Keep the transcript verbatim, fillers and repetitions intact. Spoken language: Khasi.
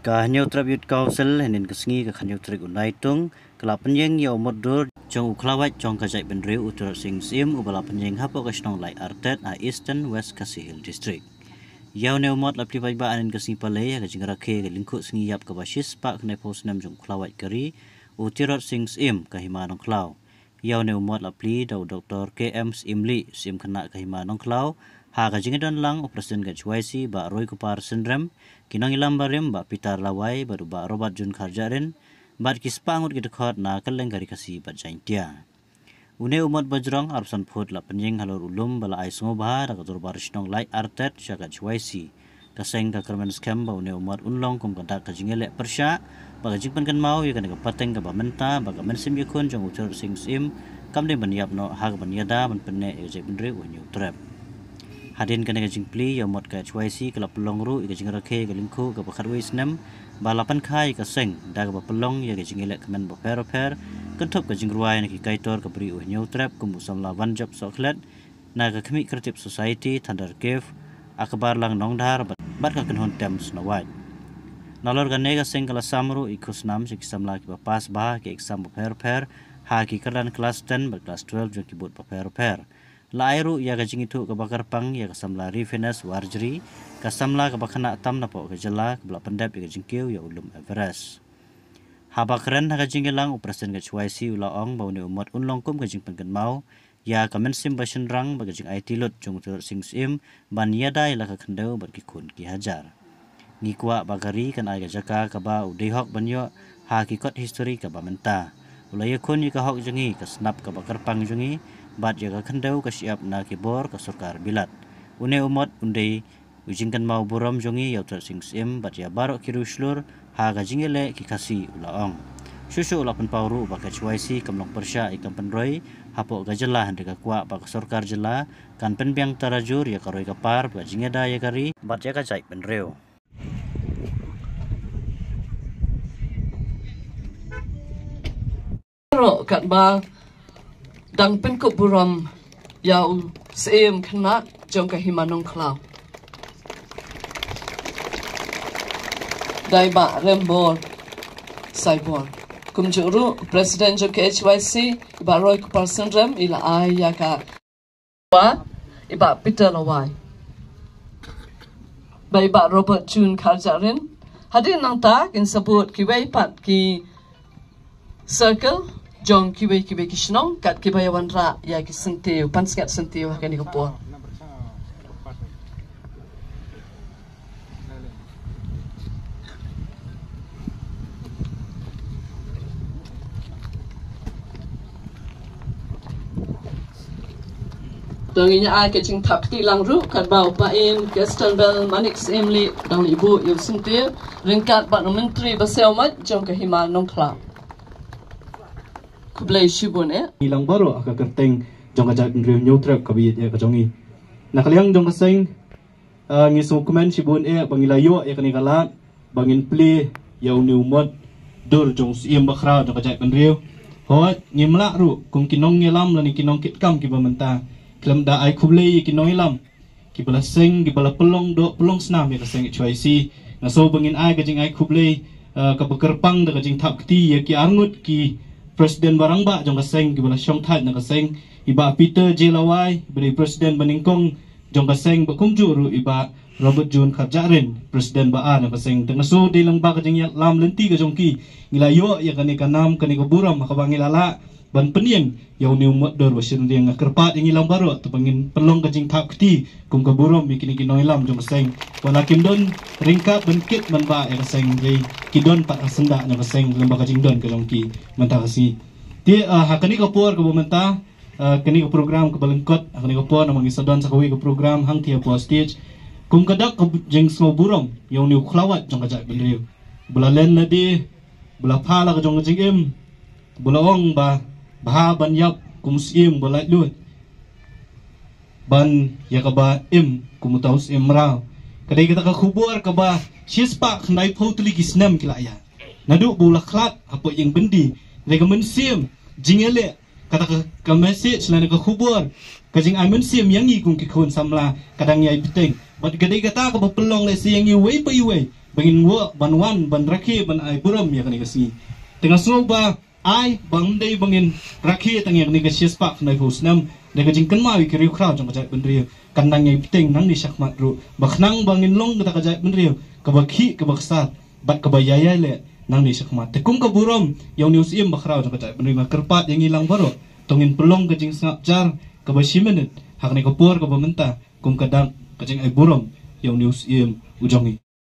Ka Hynñiewtrep Youth Council hynnin ka sngi ka khathynñiew tarik u Naitung ka la pynïeng ïa u mot dur jong u khlawait jong ka jaitbynriew u Tirot Sing Syiem uba la pynïeng hapoh ka shnong Laitartet ha Eastern West Khasi Hills District. Ïa une u mot la plie paidbah hynnin ka sngi Palei ha ka jingrakhe ka lyngkhuh sngi ïap kaba shispah khyndai phew snem jong u khlawait ka ri u Tirot Sing Syiem ka Hima Nongkhlaw. Ïa une u mot la plie da u Doktor K M Syiemlieh, Syiem Khynnah ka Hima Nongkhlaw, ha ka jingdon lang u President ka H Y C Bah Roykupar Synrem, ki nongïalam barim Bah Peter Lawai bad u Bah Robert June Kharjahrin, bad ki spah ngut ki dkhot na kylleng ka Ri Khasi bad Jaintia. Une u mot bajrong arphew san phut la pynïeng halor u lum ba la ai sngewbha da ka Dorbar Shnong Laitartet sha ka H Y C. Ka seng ka kyrmen skhem ba une u mot un long kum ka dak ka jingïaleh pyrshah bad ka jingpynkynmaw ïa kane ka pateng kaba mynta ba ka mynsiem ïakhun jong u Tirot Sing Syiem kam dei ban ïap noh ha kaban ïada ban pynneh ïa ka jaitbynriew u Hynñiewtrep. Hadien kane ka jingplie ïa u mot ka H Y C ka la pynlong ruh ïa ka jingrakhe ka lyngkhuh kaba khatwei snem ba la pynkha ïa ka seng da kaba pynlong ïa ka jingïalehkmen bapher bapher, kynthup ka jingrwai na ki kaitor ka bri u Hynñiewtrep kum u samla Wanjop Sohkhlet, na ka Khmih Creative Society, Thunder Cave, Akbar Lang Nongdhar bad, bad ka kynhun Thames Nawait. Nalor kane ka seng ka la sam ruh ïa ki khusnam sha ki samla kiba pass bha ki exam bapher bapher ha ki kyrdan klas ten bad klas twelve jong ki board bapher bapher. La ai ruh ïa ka jingithuh kaba kyrpang ïa ka samla Rifiness Warjri, ka samla kaba khynnah tam napoh ka jylla kaba la pyndep ïa ka jingkiew ïa u lum Everest. Haba kren ha ka jingïalang u President ka H Y C u la ong ba une u mot un long kum ka jingpynkynmaw ïa ka mynsiem ba shynrang bad ka jingaiti lut jong u Tirot Sing Syiem ban ïada ïa la ka khyndew bad ki khun ki hajar. Ngi kwah ba ka ri kan ai ka jaka kaba u dei hok ban ïoh ha ki kot histori kaba mynta. U la ïakhun ïa ka hok jong ngi, ka snap kaba kyrpang jong ngi bad ïa ka khyndew ka shyiap na ki bor ka sorkar bilat. Une u mot un dei u jingkynmaw burom jong ngi ïa u Tirot Sing Syiem bad ïa baroh ki riewshlur ha ka jingïaleh ki Khasi, u la ong. Shuh shuh u la pynpaw ruh ba ka H Y C kam long pyrshah ïa ka kam pynroi hapoh ka jylla, hynrei ka kwah ba ka sorkar jylla kan pynbiang tarajur ïa ka roi ka par bad ka jingïada ïa ka ri bad ïa ka jaitbynriew. Baroh katba dang pynkup burom ïa u Syiem Khynnah jong ka Hima Nongkhlaw, da i Bah Rembor Saibor. Kumjuh ruh President jong ka H Y C, i Bah Roykupar Synrem, i la ai ïa ka wa i Bah Peter Lawai bad i Bah Robert June Kharjahrin. Hadien nangta kin sa bud kiwei pat ki circle jong kiwei kiwei ki shnong kat kiba ïa wanrah ïa ki syntiew, pansngiat syntiew ha kane ka por. To ngin ïa ai ka jingthap kti lang ruh katba u Bah Ïing Kirsten Bell Manik Syiemlieh dang leit buh ïa u syntiew ryngkat bad u Myntri Basaiawmoit jong ka Hima Nongkhlaw. Khublei shibun eh. Ngi lang baroh ha ka kyrteng jong ka jaitbynriew Hynñiewtrep kaba ïeit eh ka jong ngi. Na ka liang jong ka seng, ah, ngi sngewkmen shibun eh ba ngi la ïoh ïa kane ka lad ba ngin plie ïa une u mot dur jong u Syiem bakhraw jong ka jaitbynriew. Hooid, ngim lah ruh kum ki nongïalam lane ki nongkitkam kiba mynta, khlem da ai khublei ïa ki nongïalam kiba la seng, kiba la pynlong doh pynlong snam ïa ka seng H Y C. Nga sngew ba ngin ai ka jingai khublei, eh, kaba kyrpang da ka jingthap kti ïa ki arngut ki president ba rangbah jong ka seng kiba la shongthait na ka seng, i Bah Peter J Lawai ba dei president ba nyngkong jong ka seng, bad kumjuh ruh i Bah Robert June Kharjahrin, president ba ar jong ka seng. Te nga sngew dei lyngba ka jingïalam lynti ka jong ki ngi la ïoh ïa kane ka nam, kane ka burom ha kaba ngi la lah ban pynïeng ïa une u mot dur ba shynrang. Nga kyrpad ïa ngi lang baroh te ba ngin pynlong ka jingthap kti kum ka burom ïa kine ki nongïalam jong ka seng. Wat la kim don ryngkat ban kit ban bah ïa ka seng, hynrei ki don pat ha syndah jong ka seng lyngba ka jingdon ka jong ki mynta ka sngi. Te, ah, ha kane ka por kaba mynta, ah, kane ka program kaba lyngkot, ha kane ka por namar ngi sa don sa kawei ka program hangtei hapoh stage. Kum ka dak ka bu-, jingsngewburom ïa une u khlawait jong ka jaitbynriew, ba la len lade, ba la pha la ka jong ka jingim, ba la ong ba bha ban ïap kum u syiem ba laitluid ban ïa kaba im kum uta u syiem mraw. Ka dei kata ka khubor kaba shispah khyndai phew tylli ki snem ki la ïaid. Naduh ba u la khlad hapoh ïing byndi, ka dei ka mynsiem jingïaleh, kata ka, ka message lane ka khubor, ka jingai mynsiem ïa ngi kum ki khun samla ka dang ïai bteng. Bad ka dei kata kaba pynlong lehse ïa ngi uwei pa uwei ba ngin wan ban wan ban rakhe ban ai burom ïa kane ka sngi. Te nga sngew ba ai ba ym dei ba ngin rakhe tang ïa kane ka shispah khyndai phew snem, da ka jingkynmaw ïa ki riewkhraw jong ka jaitbynriew, kan nang ïai bteng nangne shakhmat ruh, ba khnang ba ngin long kata ka jaitbynriew kaba khih, kaba ksar bad kaba ïai ïai leh nangne shakhmat. Te kum ka burom ïa une u Syiem Bakhraw jong ka jaitbynriew, nga kyrpad ïa ngi lang baroh, to ngin pynlong ka jingsngap jar kaba shiminit ha kane ka por kaba mynta kum ka dak ka jingai burom ïa une u Syiem u jong ngi.